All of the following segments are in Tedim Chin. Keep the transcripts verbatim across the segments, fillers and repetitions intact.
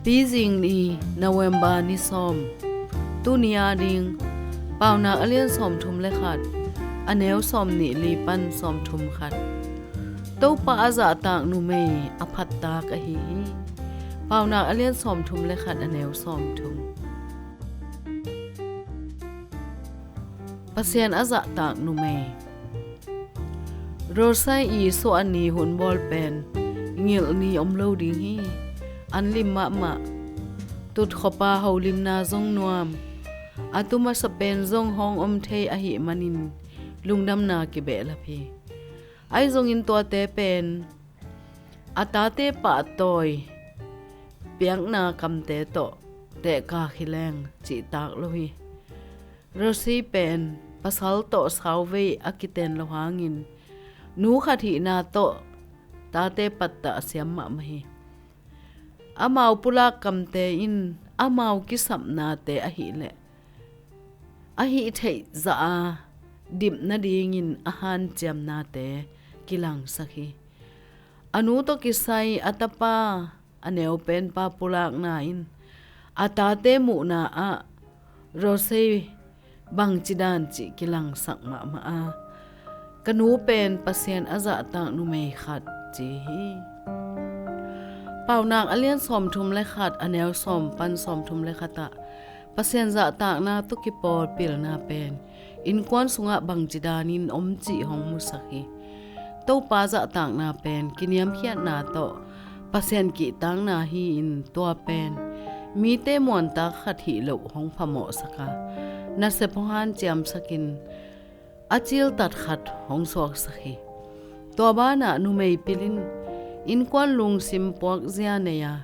Pizing ni, November ni sawm. Tuni a ding Paunak a lian sawmthum le khat, a neu sawmnih li pan sawmthum khat. Topa a zahtak numei a phattak ahi hi. Paunak a lian sawmthum le khat, a neu sawmthum. Pasian a zahtak numei. Rosai i suah ni hun bawl pen ngilh ni om lo ding hi. An lim mahmah. Tutkhawpa holimna zong nuam. A tu masa pen zong hong om thei ahih manin lungdamna kibehlap hi. Ahi zongin tuate pen a tate pahtawi piakna kamte tawh tehka hi leng cihtak lo hi. Rosie pen pasal tawh sauvei a kiten lo hangin nu khat hihna tawh tate pattah a siam mahmah hi. Amau pulak kamte in amau kisapnate ahileh a hih theih zah a dip nadingin a hanciamnate kilangsak hi. A nu tawh kisai a tapa a neupenpa pulakna in a tate muhna ah Rosie bangci dan cih kilangsak mahmah a, ka nu pen Pasian a zahtak numei khat ci hi. Paunak a lian sawmthum le khat, a neu sawm pan sawmthum le khat ah Pasian zahtakna tawh kipawl pilna pen innkuan sungah bangci danin om cih hong musak hi. Topa zahtakna pen kiniamkhiatna tawh Pasian kihtakna hi-in tua pen mite muantak khat hih loh hong phamawhsak a, nasep hong hanciamsakin a ciltat khat hong suaksak hi. Tua banah numei pil in innkuan lungsim puakzia nei a,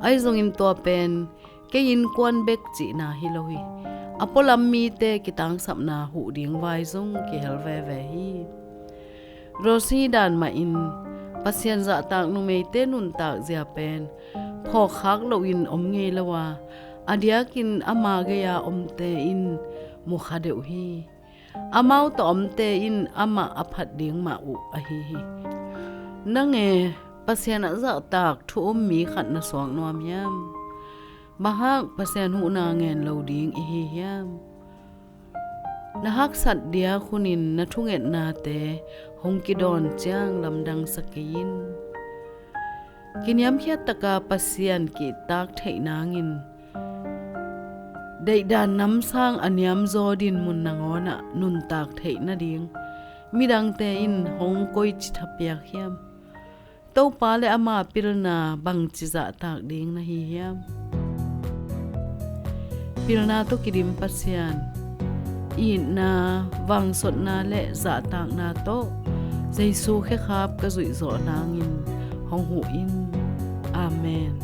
ahi zongin tua pen kei innkuan bek cihna hi lo hi. A pualam mite kitangsapna huh ding vai zong kihel veve hi. Rosie dan mahin Pasian zahtak numeite nuntakzia pen phawkkhak loin om ngei lo a, a diakin ama gei-a omte in mukha deuh hi. Amau tawh omte in amah a phat ding mah uh ahi hi. Nang e, Pasian a zahtak thu um mi khat na suak nuam hiam? Bang hang Pasian huhna ngen lo ding i hi hiam? Na haksat diak hunin na thungetnate hong kidawn ciang lamdangsak kei in. Kiniamkhiat taka Pasian kihtak theih nangin deihdan namsang a niamzaw dinmun nangawnah nuntak theih nading midangte in hong koici thapiak hiam? Topa le ama pilna bangci zahtak ding na hi hiam? Pilna tawh kidim Pasian, itna, vangsotna le zahtakna tawh Jesu khekhap ka zuihzawh nangin hong huh in. Amen.